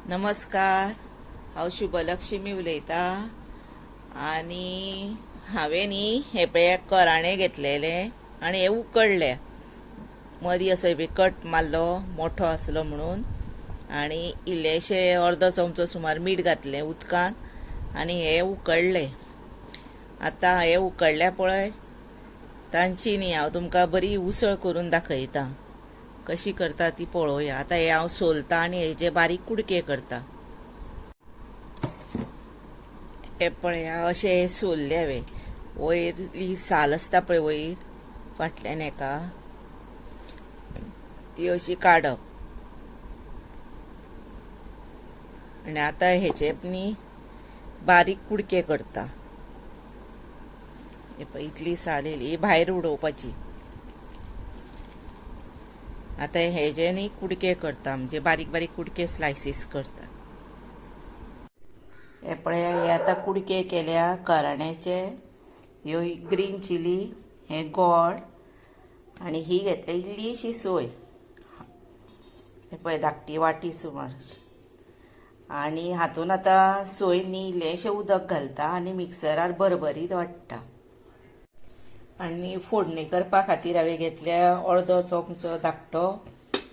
नमस्कार, हांव शुभलक्ष्मी उलयतां आनी हांवें न्ही हें पळय कराणें घेतलेलें आनी हें उकडलें. मदीं असो कट मारलो, मोठो आसलो म्हणून, आनी इल्लेशें अर्दो चमचो सुमार मीठ घातलें उदकांत आनी हें उकडलें. आतां हें उकडल्या पळय तांची न्ही हांव तुमकां बरी उसळ करून दाखयतां, कशी करता ती पळोवया. आतां हें हांव सोलतां आनी हेजे बारीक कुडके करता. हे पळया अशें हें सोल्लें हांवें. वयली साल आसता पळय वयर फाटल्यान हेका, ती अशी काडप. आनी आतां हेचे न्ही बारीक कुडके करता. हे पळय इतली साल येयली, ही भायर उडोवपाची. आतां हेजे न्ही कुडके करता, म्हणजे बारीक बारीक कुडके स्लायसीस करता. हे पळया हे आतां कुडके केल्या कराण्याचे. ह्यो ग्रीन चिली, हें गोड, आनी ही घेतल्या इल्लीशी सोय. हे पळय धाकटी वाटी सुमार. आनी हातून आतां सोय न्ही इल्लेशें उदक घालता आनी मिक्सरार भरभरीत वाडटा. आनी फोडणी करपा खातीर हांवें घेतल्या अर्दो चमचो धाकटो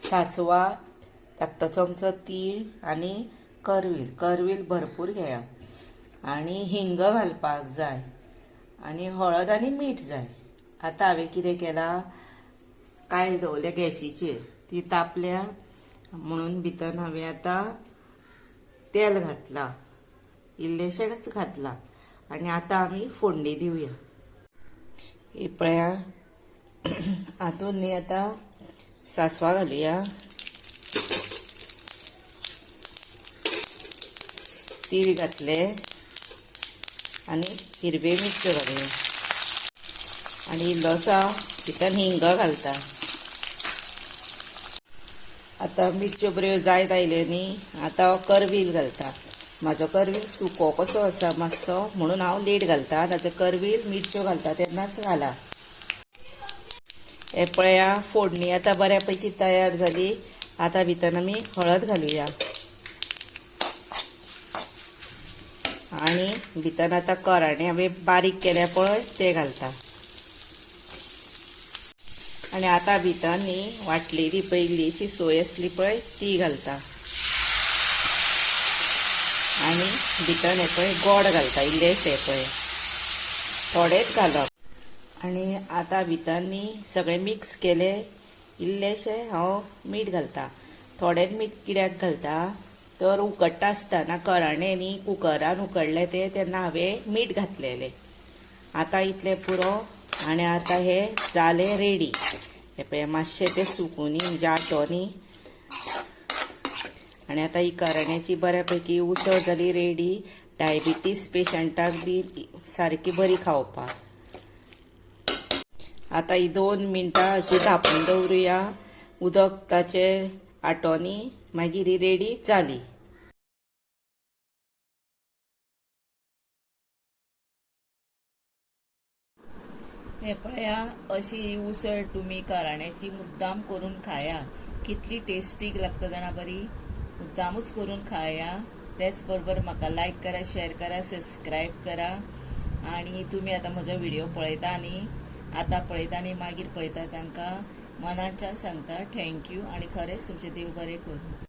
सासवा, धाकटो चमचो तीळ आनी करवील. करवील भरपूर घेयात. आनी हिंग घालपाक जाय, आनी हळद आनी मीठ जाय. आतां हांवें कितें केलां, कायल दवरल्या गॅसीचेर, ती तापल्या म्हणून भितर हांवें आतां तेल घातलां, इल्लेशेंच घातलां. आनी आतां आमी फोडणी दिवया. ही पळया हातून न्ही आतां सासवां घालुया, तीळ घातले आनी हिरवे मिरच्यो घालुया, आनी इल्लोसो भितर हिंग घालता. आतां मिरच्यो बऱ्यो जायत आयल्यो न्ही, आतां हांव करवील घालता. म्हाजो करवील सुको कसो आसा मातसो, म्हणून हांव लेट घालता. नाजाल्यार करवील मिरच्यो घालता तेन्नाच घाला. हे पळया फोडणी आतां बऱ्या पैकी तयार जाली. आतां भितर आमी हळद घालुया आनी भितर आतां कराणे हांवें बारीक केल्या पळय ते घालता. आनी आतां भितर न्ही वाटलेली पळय इल्लीशी सोय आसली पळय ती घालता. आनी भितर हें पळय गोड घालता इल्लेशें, पळय थोडेंच घालप. आनी आतां भितर न्ही सगळें मिक्स केलें, इल्लेशें हांव मीठ घालता. थोडेंच मीठ कित्याक घालता तर उकडटा आसतना कराणें न्ही कुकरान उकडलें तें, तेन्ना हांवें मीठ घातलेलें. आतां इतलें पुरो. आनी आतां हें जालें रेडी. हें पळय मातशें तें सुकूनी म्हणजे आटोनी. आनी आतां ही कराण्याची बऱ्यापैकी उसळ जाली रेडी. डायबिटीज पेशंटाक बी सारकी बरी खावपाक. आतां ही 2 मिनटां अशी धांपून दवरुया, उदक ताचें आटोनी, मागीर ही रेडी जाली. हे पळया अशी उसळ तुमी कराण्याची मुद्दाम करून खाया, कितली टेस्टी लागता जाणा, बरी मुद्दामूच करून खाया. तेच बरोबर म्हाका लायक करा, शेअर करा, सबस्क्रायब करा. आनी तुमी आतां म्हजो व्हिडिओ पळयता आनी आतां पळयता आनी मागीर पळयता, तांकां मनाच्यान सांगता thank you. आनी खरेंच तुमचें देव बरें करूं.